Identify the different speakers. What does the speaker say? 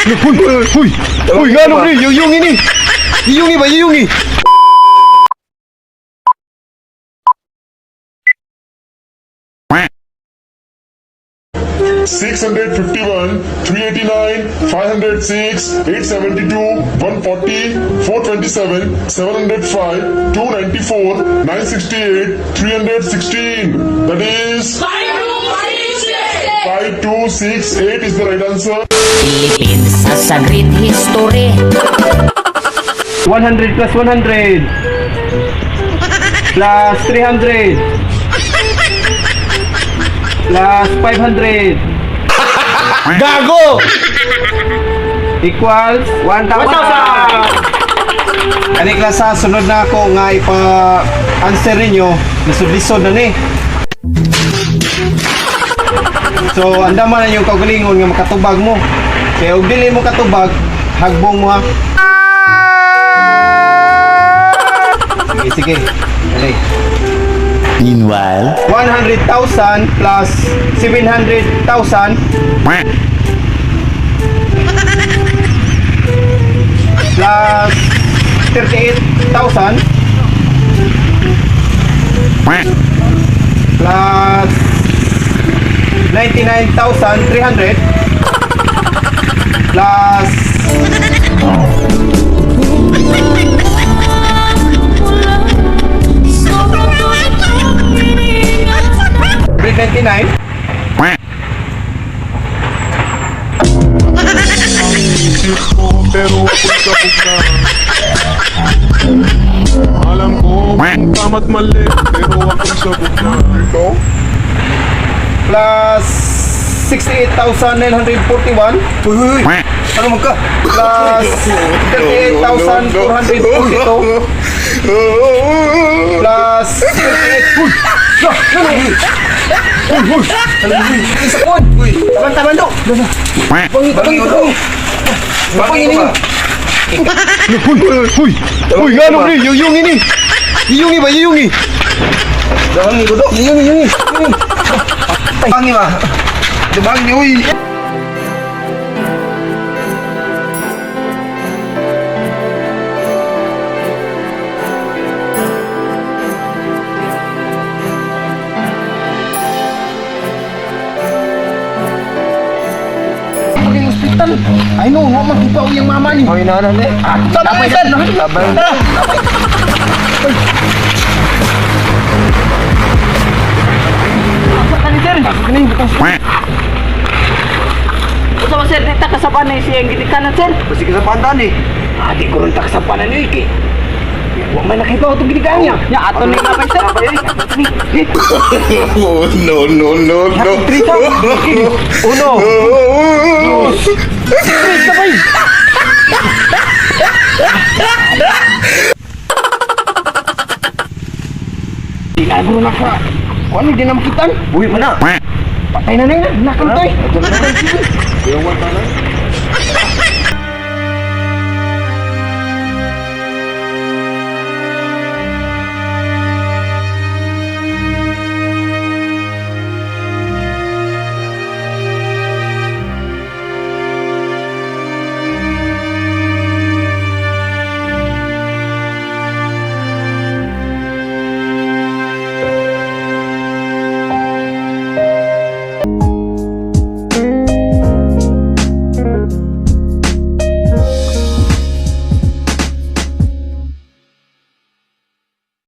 Speaker 1: Huy! Huy! Huy, ngano ni? Yuyungi ni! Yuyungi ba? Yuyungi!
Speaker 2: 651, 389, 506, 872, 140, 427, 705, 294, 968, 316. That is 5268 is the right answer.
Speaker 3: Philippines has a great history.
Speaker 1: 100 plus 100 plus 300 plus 500. Gago! Equals 1,000! Ani klasa, sunod na ako nga ipa-answer ninyo. Lisod-lisod na ni. So, andaman na yung kaugalingon nga makatubag mo. Kaya og dili mo katubag, hagbong mo ha. Sige, sige. Dali.
Speaker 4: Meanwhile,
Speaker 1: 100,000 plus 700,000 plus 38,000 plus 99,300 plus 399.
Speaker 2: Isip ko pero ako'y kabog na. Alam ko kung tama't mali pero ako'y sabog na. Ito?
Speaker 1: Plus 68,941. Uy, uy, uy. Ano man ka? Plus 38,442 plus 38. Uy! Lah, ano? Uy, uy! Ano, uy? Isa kon! Uy! Taban, taban do! Bangi, bangi, bangi! Bangi, ini! Uy, uy! Uy, ngano ni? Yuyungi ni! Yuyungi ba? Yuyungi!
Speaker 5: Bangi ko do.
Speaker 1: Yuyungi, yuyungi! Yuyungi!
Speaker 5: Bangi ba? Bangi uy.
Speaker 1: Paging ospital. Ay no, wa magkipaw yung mama ni.
Speaker 5: Hoy na na ni.
Speaker 1: Labay, sir.
Speaker 5: Labay.
Speaker 1: Tara.
Speaker 6: Usa ba sir, dita kasapan na siya ginikanan sir.
Speaker 5: Basi ka sa pandan eh.
Speaker 1: Ah, di ko rin takasapanan ni Iki. Wa man nakipaw itong ginikaan niya.
Speaker 6: Nya ato ni labay sir.
Speaker 2: Oh, no, no, no, no.
Speaker 1: Uno. Dos. Tres, sabay. Di na guro na ka. Kuan di na makitan.
Speaker 5: Uy mana.
Speaker 1: Patay na na yun. Nakal to eh.